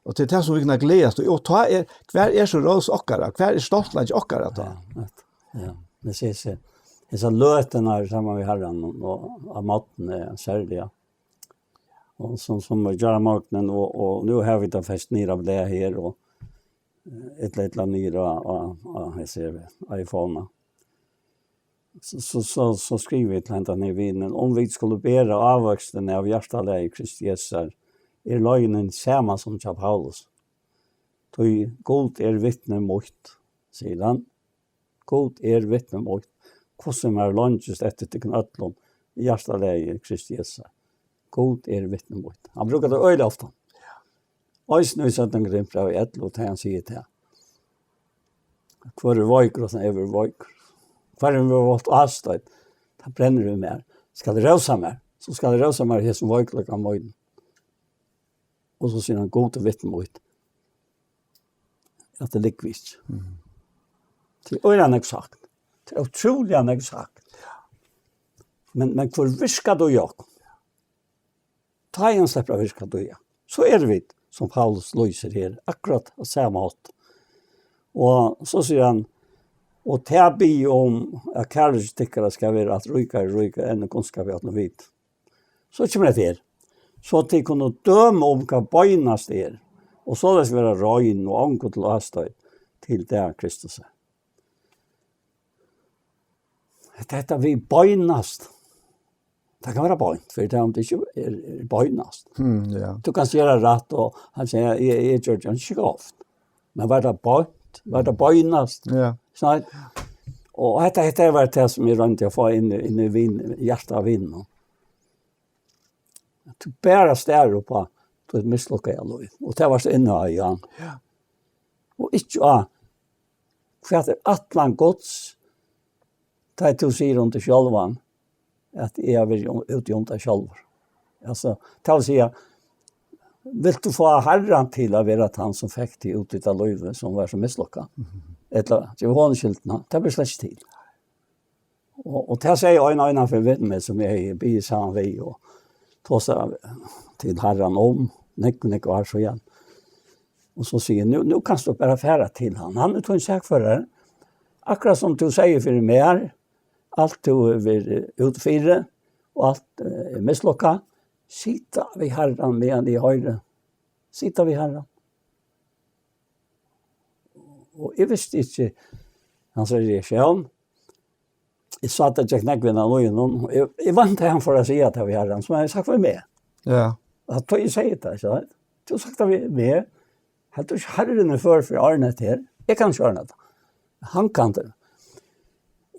Og tað er tað sum vit kunnu gleðast í. Og tá er, hvar er so rós okkara? Hvar er stoltleiki okkara tá? Ja, nettupp. Ja, men so, so, hesa løtuna saman við Harranum og, og á morgni, serliga. Og sum, sum í gjár morgunin, og, og nú hava vit tað fest niður á blað her, og, eh, ella, ella niður á, á, á, eg sigi, iPhone. So, so, so, so skrivi eg til hendan her vinin: Um vit skulu bera ávøkstin av hjartalagi Krists Jesusar, er leiðin hin sama sum hjá Paulus. Tí Gud er vitni mítt, sigur hann. Gud er vitni mítt, hvussu mær longist eftir tykkum øllum í hjartalagi Krists Jesusar. Gud er vitni mítt. Hann brúkar tað øgiliga ofta. Eisini í seinna Korintbrævi ellivu, tá hann sigur tað: Hvør er veikur, og tann er veikur. Hvør er veikur ástøð, tað brennur í mær. Skal rósa mær, so skal rósa mær í hesum veikleika mínum. Og so sigur hann: Gud er vitni mítt, at tað liggur ikki. Mhm. Tað er øgiliga nógv sagt. Tað er ótrúliga nógv sagt. Men, men hvør virkar tað í okkum? Tá ið hann sleppur at virka, tí, ja, so eru vit, sum Paulus lýsir her, akkurát á sama hátt. Og so sigur hann: Og tað biði eg um, at kærleiki tykkara skal vera alt ríkari, ríkari enn í kunnskapi, at nú vit. So kemur hetta her: So tit kunnu døma um, hvat beinast er, og soleiðis vera rein og ongum til ástøði, til dag Kristus er. Hetta, hetta við beinast, tað kann vera beint, fyri tað, um tað ikki er, er beinast. Hmm, ja. Tú kanst gera rætt, og hann sigur: Eg, eg gjørdi tað ikki grovt. Men var tað beint? Var tað beinast? Ja. Snart. Og hetta, hetta var tað, sum eg royndi at fáa inn, inn í vin, hjarta av vininum. At tú bara starir upp á títt mislukkaða lív. Og tað var so inni á, ja. Ja. Og ikki á, hvat er ætlan Guds, tá tú sigur um teg sjálvan, at eg havi verið um, úti um tað sjálvur. Altso, tað vil siga, vilt tú fáa Harran til at vera tann, sum fekk teg út í tað lívið, sum var so mislukkað? Mhm. Ella, til honum skyldina, tað ber slett ikki til. Og, og tað segði ein, ein fyri við meg, sum eg hevði biðið saman við, og tosað til Harran um, nógv, nógv ár síðan. Og so sigur: Nú, nú kanst tú bara fara til hann. Hann er tín sakførari. Akkurát sum tú segði fyri mær, alt tú hevur verið úti fyri, og alt, eh, er mislukkað, sita við Harran meðan eg hoyri. Sita við Harran. Og eg visti ikki hansara reaktión. Eg sá, at tað gekk nógv inn á líðinum, og eg, eg væntaði, hann fór at siga tað við Harran, sum hann hevði sagt við meg. Ja. At tá eg segði tað, so, "Tú hevur sagt tað við meg, heldur tú ikki Harrin er før fyri at ordna hetta her? Eg kann ikki ordna tað. Hann kann tað."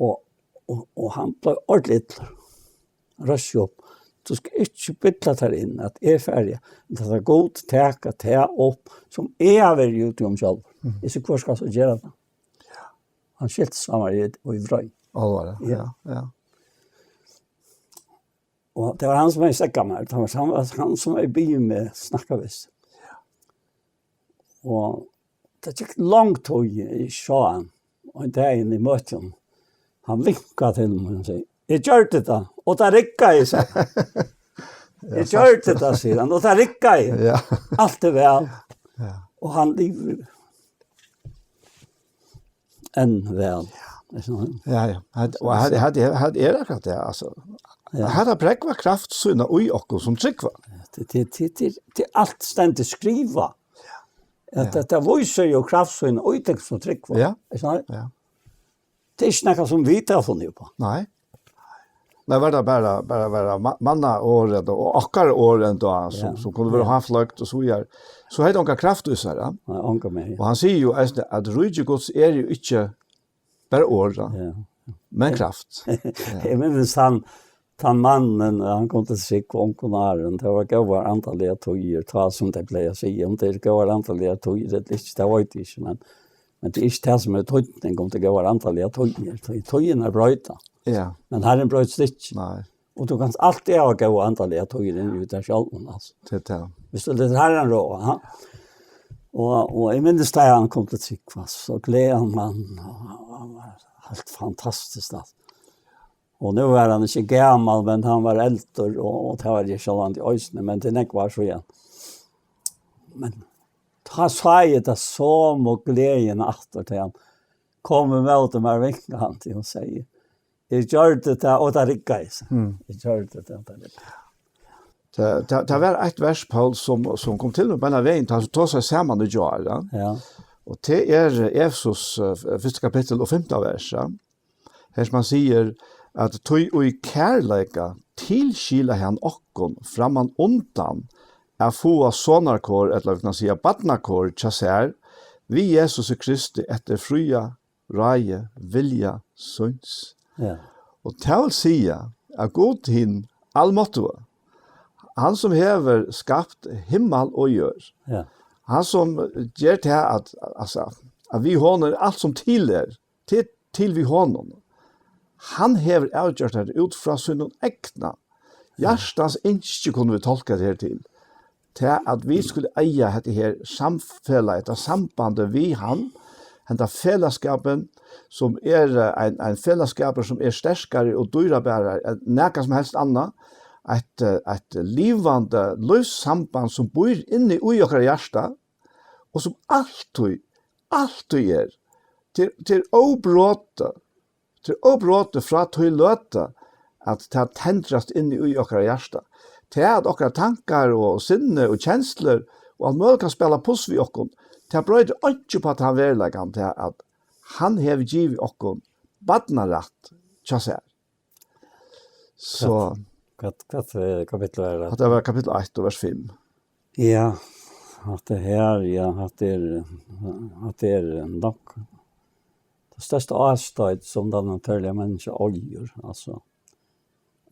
Og, og, og hann bleiv ordiliga illur. Reis seg upp. "Tú skalt ikki billa tær inn, at eg fari, at lata Gud taka tað upp, sum eg havi verið úti um sjálvur." Mhm. Eg sigi, "Hvør skal so gera tað?" Hann skilti seg, hann var í, í vrei. Álvara, ja, ja. Og tað var hann, sum hevði steðgað mær. Tað var hann, hann, sum hevði biðið meg snakka við. Og tað gekk long tíð, eg sá hann. Og ein dagin eg møtti honum, hann vinkaði til mín og segði, "Eg gjørdi tað, og tað riggaði seg." "Eg gjørdi tað," sigur hann, "og tað riggaði. Ja. Alt er væl." Ja. Og hann livir enn væl. Ja, ja. Hatt, og hatt, hatt, hatt er akkurat tað, altso. Ja. Hatt er at prógva kraft sína í okkum sum trúgva. Ja, tað, tað, tað, tað, tað alt stendur skrivað. At ja. Tað, tað vísir jú kraft sína í tykkum sum trúgva. Ja. Ikki sant? Ja. Tað er ikki nakað sum vit hava funnið upp á. Nei. Nei, var tað bara, bara, bara ma-, manna orð enda, og okkara orð enda, sum, ja, sum kundu vera ja. Handfløkt og so víðari. So hevði onga kraft í sær, ja. Nei, onga meir, ja. Og hann sigur jú eisini, at ríki Guds er jú ikki bara orð, ja. Ja. Men kraft. Ja. Eg minnist hann, tann mannin, hann kom til trúgv ungum árum, tað var góðar andaligar tíðir, tá sum tey plaga at siga, um tað er góðar andaligar tíðir ella ikki, tað veit eg ikki, men Men tað er ikki tað, sum er týdning, um tað góðar andaligar tíðir. Tí-, tíðirnar broyta. Ja. Men Harrin broytist ikki. Nei. Og tú kanst altíð hava góðar andaligar tíðir inni í tær sjálvum, altso. Tað er tað. Viss tú letur Harran ráða, ha? Og, og eg minnist, tá hann kom til trúgv, altso, so gleðaði hann mann, og, og, og heilt fantastiskt, altso. Og nú var hann ikki gamal, men hann var eldur, og, og tað var eg sjálvandi eisini, men tað er nógv ár síðan. Men tá sá eg tað somu gleðina aftur, tá hann kom ímóti mær vinkandi og segði, "Eg gjørdi tað, og tað riggaði seg." Mm. "Eg gjørdi tað, og tað riggaði seg." Tað, tað, tað var eitt vers, Poul, sum, sum kom til meg beinanvegin, tá vit tosaðu saman í gjár, ja. Ja. Og tað er Efesus, eh, fyrsta kapittul og fimta vers, ja. Her sum hann sigur, at tí í kærleika tilskilaði hann okkum framman undan at fáa sonarkor, ella vit kunnu siga barnakor, hjá sær, við Jesusi Kristi eftir fría ráði vilja síns. Ja. Og tað vil siga, at Gud hin almáttuga, hann sum hevur skapt himmal og jørð, ja. Hann sum ger tað at, altso, at við honum er alt sum til er, til, til við honum. Hann hevur avgjørt tað út frá sínum egna. Ja. Hjartans ynski kunnu vit tolka tað her til. Tað at vit skulu eiga hetta her samfelagið, hetta sambandið við hann, henda felagsskapin, sum er, eh, ein, ein felagsskapur, sum er sterkari og dýrabarari enn nakað sum helst annað. Eitt, eh, eitt livandi lívssamband, sum býr inni í okkara hjarta, og sum altíð, altíð er, til, til óbrotið, til óbrotið frá tí løtu, at tað tendrast inni í okkara hjarta. Tað, at okkara tankar og sinni og kenslur og alt møguligt kann spæla puss við okkum, tað broytir einki upp á tann veruleikan, tað at hann hevur givið okkum barnarætt hjá sær. So. Hvat, hvat, hvat, eh, kapittul er tað? Hatta var kapittul eitt og vers fimm. Ja, hatta her, ja, hatta er, hatta er nokk tað størsta ástøðið, sum tað natúrliga menniskja eigur, altso,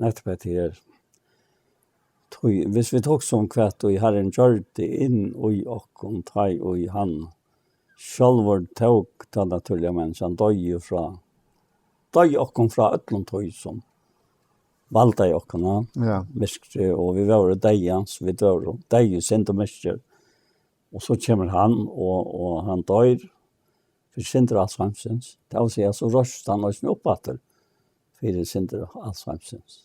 nettupp hetta her. Tí, viss vit hugsa um hvat ið Harrin gjørdi inn í okkum, tá ið hann sjálvur tók tað natúrliga menniskjan, doyði frá, doyði okkum frá øllum tí sum valdaði okkum, ja. Ja. Myrkri, og vit vóru deyðans, vit vóru deyð í synd og myrkur. Og so kemur hann, og, og hann doyr fyri syndir alls heimsins. Tað vil siga, so reisist hann eisini upp aftur fyri syndir alls heimsins.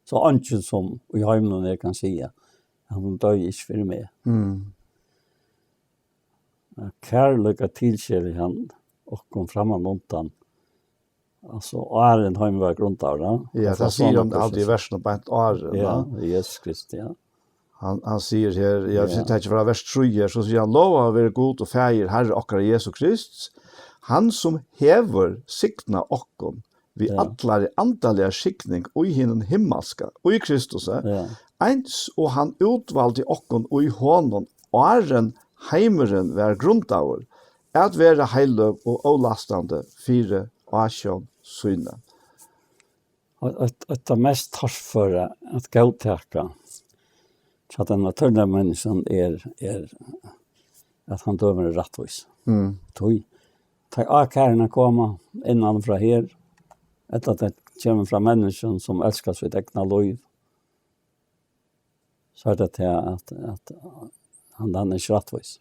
So eingin sum í heiminum er kann siga, at hann doyði ikki fyri meg. Mm. At kærleika tilskilur hann okkum framman undan, altso, áðrenn heimurin var grundaður, ja. Ja, tað sigur hann alt í versinum beint áðrenn, ja, ja. Jesus Krist, ja. Hann, hann sigur her, ja, ja. Viss vit taka frá vers trý her, so sigur hann, "Lovaður veri Gud og Faðir Harra okkara Jesu Krist, Hann sum hevur signað okkum við Ja. allari andaliga signing í hinum himmalska, í Kristusi, Ja. eins og hann útvaldi okkum í honum, áðrenn heimurin var grundaður, at vera heiløg og ólastandi fyri ásjón síni. Og eitt, eitt tað mest torføra at góðtaka hjá teimum natúrliga menniskjum er, er, at hann dømir rættvís. Mm. Tí, tá ákærurnar koma innan frá her, ella tað kemur frá menniskjum sum elska sítt egna lív, so er tað til at, at hann, hann er ikki rættvís.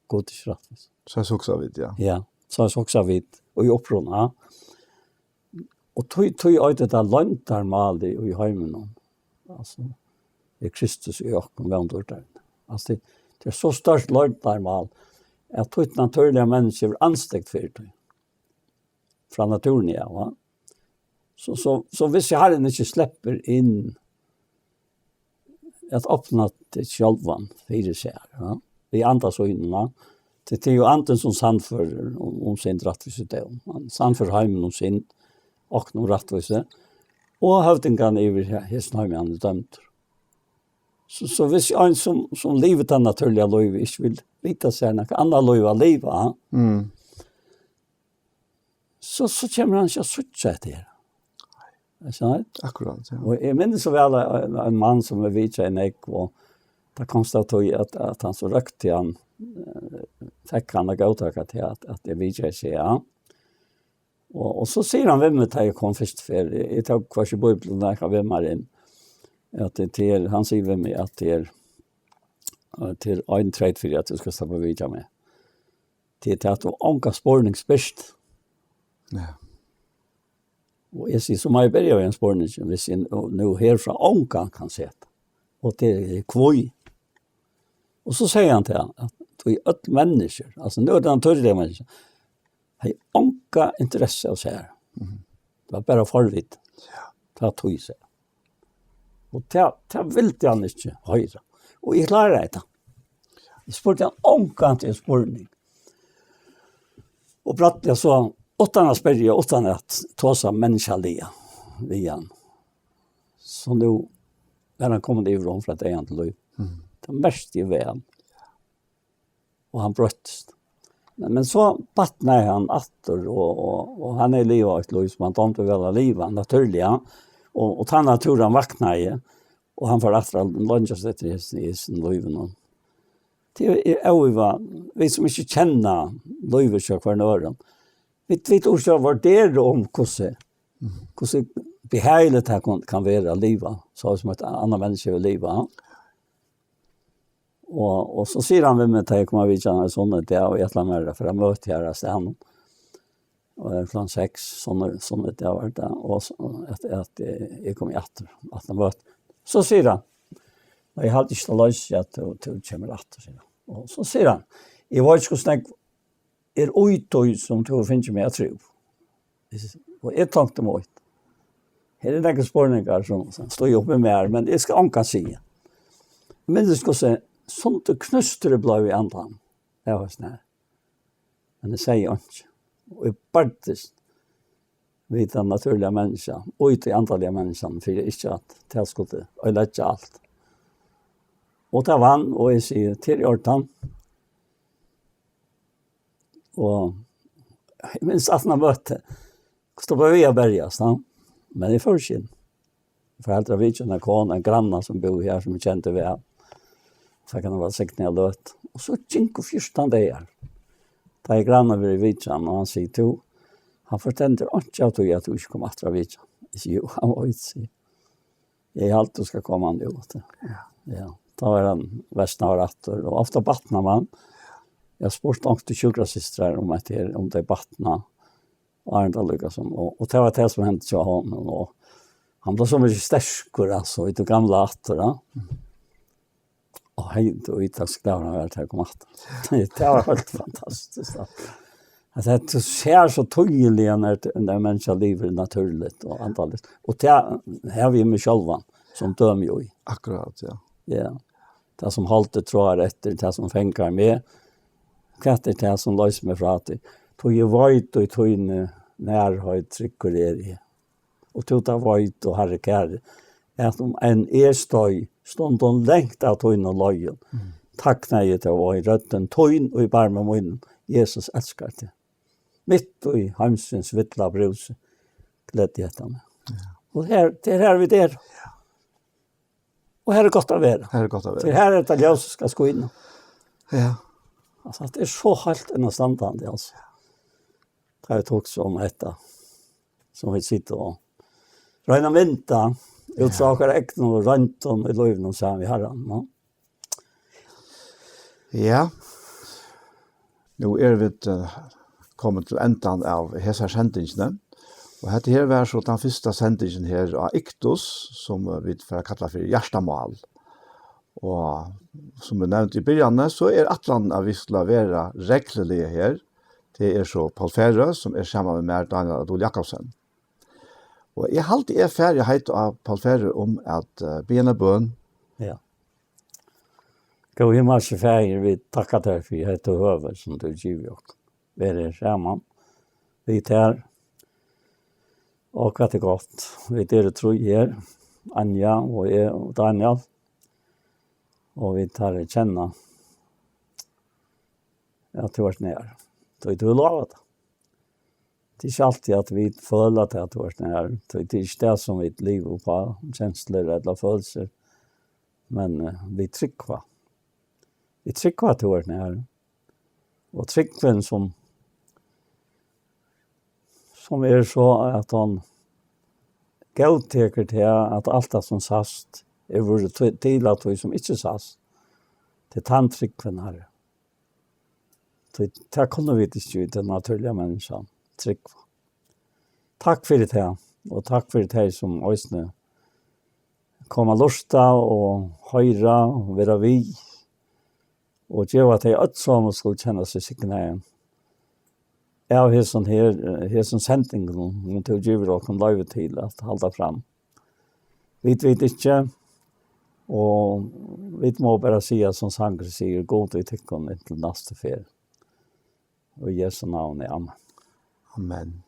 Gud er ikki rættvís. So hugsa vit, ja. Ja, so hugsa vit, og í uppruna, ja. Og tí, tí eitur tað loyndarmálið í heiminum. Altso, er Kristus í okkum, vón til úrdeild. Altso, tað, tað er so stórt loyndarmál, at títt natúrliga menniskja er andstyggt fyri tí. Frá natúrini av, va? So, so, so hvis Harrin ikki sleppur inn at opna teg sjálvan fyri sær, ja. Við anda sínum, ja. Tí tað er jú andin sum sannførir um, um synd, rættvísi, dóm. Hann sannførir heimin um synd, okkum um rættvísi, og høvdingarnar yvir he-, hesin heim, hann er dømdur. So, so hvis ein sum, sum livir tað natúrliga lívið ikki vil vita sær nakað annað lív at liva, ja, Mm. so, so kemur hann ikki at síggja hetta her. Ikki sant? Akkurát, ja. Og eg minnist so væl ein, ein mann sum eg vitjaði nógv, og tað komst av tí at, at hann so røkti hann, eh, fekk hann at góðtaka til at, at eg vitjaði seg, ja. Og, og so sigur hann við meg, tá eg kom fyrstu ferð, eg, eg tók hvørki Bíbliuna ella nakað við mær inn, at tað, tað er, hann sigur við meg at tað er, eh, tað er ein treyt fyri at tú skal sleppa at vitja meg. Tað er tað at tú ongan spurning spyrst. Ja. Og eg sigi, so má eg byrja við ein spurning, hvis eg nú, nú herfrá ongan kann seta. Og tað er hví. Og so sigur hann til hann, at tí øll menniskju, altso nú er tað natúrliga menniskju, hevði onga interessu av sær. Mhm. Tað var bara forvit. Ja. Tað var tí, sigur hann. Og tað, tað vildi hann ikki hoyra. Og eg kláraði tað. Eg spurdi hann ongantíð spurning. Og brádliga so, uttan at spyrja, uttan at tosa menniskjaliga við hann. So nú er hann komin yvir um frá deyðan til lív. Mhm. Tað merkti eg væl. Og hann broyttist. Men, men so batnaði hann aftur, og, og, og hann hevur livað eitt lív sum hann dámdi væl at liva, natúrliga. Og, og tann natúran vaknaði, og hann fór aftur at leingjast eftir hesum, hesum lívinum. Tað er óivað, vit sum ikki kenna lívið hjá hvørjum øðrum, vit, vit ursa vurdera um hvussu, Mhm. hvussu behagligt tað kann, kann vera at liva, so sum eitt annað menniskja vil liva. Og, og so sigur hann við meg, tá eg kom at vitja hann, sånn at eg, og eg ætlaði mær at fara at møta her av staðnum. Og det er klokken seks, sånn, sånn at det var det. Og så, at, at eh, jeg kom etter, at han var. Så sier han, nei, jeg hadde ikke lyst til at du, du kommer etter, sier han. Og så sier han, jeg var ikke hos deg, er ute som du finner meg, jeg tror. Og jeg tenkte meg ut. Her er det ikke spurningar som, som står oppe med her, men jeg skal ikke si. Men det skal se, sånn det knuster det ble i andan. Jeg var sånn her. Men eg segði einki. Og eg bardist við tann natúrliga menniskja, og í tí andaliga menniskjan, fyri ikki at tað skuldi oyðileggja alt. Og tað vann, og eg sigi, til í ordan. Og eg minnist aftan á møtið, stoppa við at berjast, ja. Men eg fór ikki inn. Eg fór heldur at vitja eina konu, ein granna sum búði her, sum eg kendi væl. Fekk hana vælsignaða løtu. Og so gingu fjúrtan dagar. Tá eg granna verið í vitjan, og hann sigur, tú, hann forstendur einki av tí, at tú ikki kom aftur at vitja. Eg sigi, jú, hann veit, sigi eg. Eg haldi, tú skal koma nú, vet du. Ja. Ja. Tá var hann versnaður aftur, og ofta batnar mann. Eg havi spurt onkrar sjúkrasystrar um hetta her, um tey batna. Og hann tað líka sum, og, og tað var tað sum hendi hjá honum, og hann bleiv so mikið sterkur, altso, í tí gamla aftur, ja. Og hei, og í tað skrævar hann væl til at koma aftur. Tað var heilt fantastiskt, ja. At tað, tú sær so týðiliga nær, nær menniskja livir natúrligt og andaligt. Og tað havi eg meg sjálvan sum dømi í. Akkurát, ja. Ja. Tað sum heldur tráðar eftir, tað sum fangar meg, hvat er tað sum loysir meg frá tí? Tí eg veit, í tíni nærheit tryggur eri eg. Og tú tað veit, og Harri kæri, at um enn eg støy stundum langt av tínum leiðum, mm, takni eg teg, og í røddini tíni og í barmi mínum, Jesus elskar teg. Mitt í heimsins villa brúsi gleði eg hetta meg. Ja. Og her, tað er her vit eru. Ja. Og her er gott at vera. Her er gott at vera. Tí her er tað ljós skal skína. Ja. Altso, tað er so heilt innistandandi, altso. Tá eg tók so um hetta, sum vit sita og royna at mynda, út frá, ja, okkara egnu royndum í lívinum saman við Harranum, no? Ja. Nú eru vit, eh, komin til endan av hesari sendingini. Og hetta her var so tann fyrsta sendingin her á Iktus, sum, eh, vit fara at kalla fyri Hjartamál. Og sum eg nevndi í byrjanini, so er ætlanin, at vit skulu vera regluliga her. Tað er so Poul Færø, sum er saman við mær, Dánjal á Dul Jakobsen. Og eg haldi, eg fari at heita á Poul Færø um at, eh, biðja eina bøn. Ja. Góði himmalski Faðir, vit takka tær fyri hetta høvið, sum tú gevur okkum. Vera her saman. Vit her. Og hvat er gott. Vit eru trý her. Anja og eg og Dánjal. Og vit her kenna at tú ert nær. Tí tú lovar tað. Tað er ikki altíð, at vit føla tað, at tú ert nær. Tí tað er ikki tað, sum vit liva upp á, kenslur ella følelsur. Men, eh, vit trúgva. Vit trúgva, at tú ert nær. Og trúgvin, sum, sum er so, at hon góðtekur tað, at alt tað, sum sæst, er vorðið til, til at tí, sum ikki sæst. Tað er tann trúgvin, Harri. Tí tað kunnu vit ikki í tí natúrliga menniskjan trúgva. Takk fyri tað, og takk fyri tey, sum eisini koma at lurta og hoyra og vera við, og geva tey øll, sum skulu kenna seg signaði av hesum her, eh, hesum sendingum, sum tú gevur okkum loyvi til at halda fram. Vit vita ikki, og vit mugu bara siga, sum sangurin sigur, Gud við tykkum inntil næstu ferð. Og í Jesu navni, amen. Amen.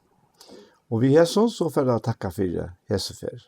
Og við hesum, so fari eg at takka fyri hesa ferð.